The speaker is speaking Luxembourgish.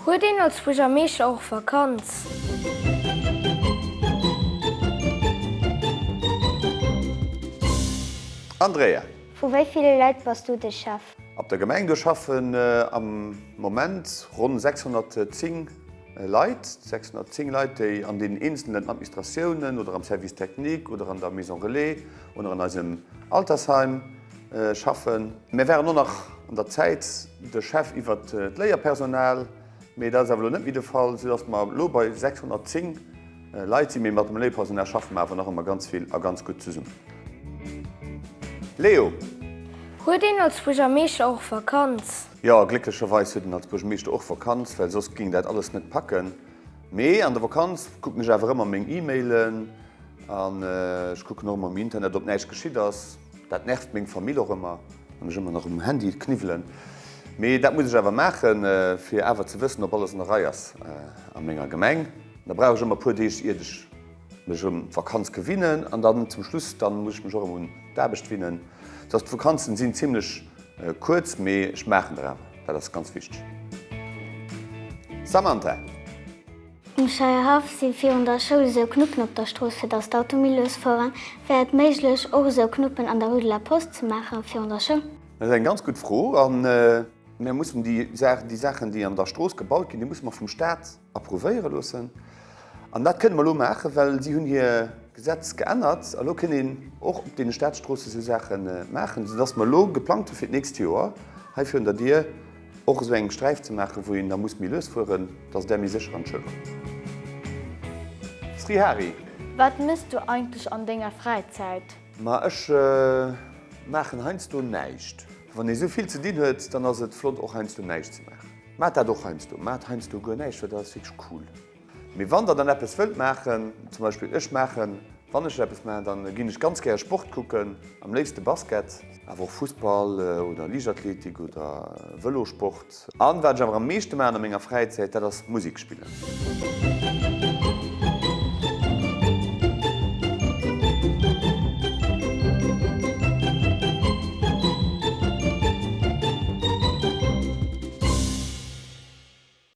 Huet een als Buergermeeschter och Vakanz? Andrea. Vu wéi ville Leit bass du de Chef? Op der Gemeng do schaffen am Moment ronn 610 Leit, 610 Leit, déi an deenen eenzelnen Administratiounen oder am Service technique oder an der Maison relais oder an eisem Altersheim schaffen. Mir waren och nach an der Zäit de Chef iwwert d'Léierpersonal, mee dat ass awer elo net méi de Fall, soudass mer elo bei 610 Leit sinn. Mee mat dem Léierpersonal schaffe mer awer nach ëmmer ganz vill a ganz gutt zesummen. Leo. Huet een als Buergermeeschter och Vakanz? Jo, glécklecherweis huet een als Buergermeeschter och Vakanz, well soss géing dat alles net packen. Mee an der Vakanz kucken ech awer ëmmer meng E-Mailen an ech kucken och ëmmer um Internet, ob näischt geschitt ass. Dat nervt meng Famill och ëmmer, wann ech ëmmer nach um Handy kniwwelen. Mee dat muss ech awer maachen, fir awer ze wëssen, ob alles an der Rei ass a menger Gemeng. Da brauch ech ëmmer e puer Deeg, iert ech mech un d'Vakanz gewinnen an dann zum Schluss dann muss ech mech och erëm un d'Aarbecht winnen. Dass d'Vakanzen sinn zimlech kuerz, mee ech maachen der awer, dat ass ganz wichteg. Samantha. Um Scheierhaff si virun der Schoul esou Knuppen op der Strooss fir dass d'Auto méi lues fueren. Wär et méiglech och esou Knuppen an der Rue de la Poste ze maachen virun der Schoul? Dat ass eng ganz gutt Fro an mär mussen déi Saachen déi an der Strooss gebaut ginn, déi musse mer vum Staat Approuvéiere loossen. An dat kënne mer elo maachen, well si hunn hir Gesetz geännert a lo kënn een och op deene Staatsstroosse esou Saache maachen, soudass mer elo geplangt hu fir d'nächst Joer hei virun der Dier och esou eng Sträif ze maachen, wou een da muss méi lues fueren, dass Der méi sécher an d'Schoul kommt. Srihari. Wat mëss du eigentlech an denger Fräizäit? Ma ech maachen heiansdo näischt. Wann ee sou vill ze dinn huet, dann ass et flott och heiansdo näischt ze maachen. Maacht dat och heiansdo. Maacht heiansdo guer näischt, well dat ass wierklech cool. Mee wann der dann eppes wëllt maachen, zum Beispill ech maachen, wann ech eppes maachen, dann ginn ech ganz gäre Sport kucken, am léifste Basket, awer och Fussball oder Liichtathletik oder Vëlosport. An wat ech awer am meeschte maachen a menger Fräizäit, dat ass Musek spillen.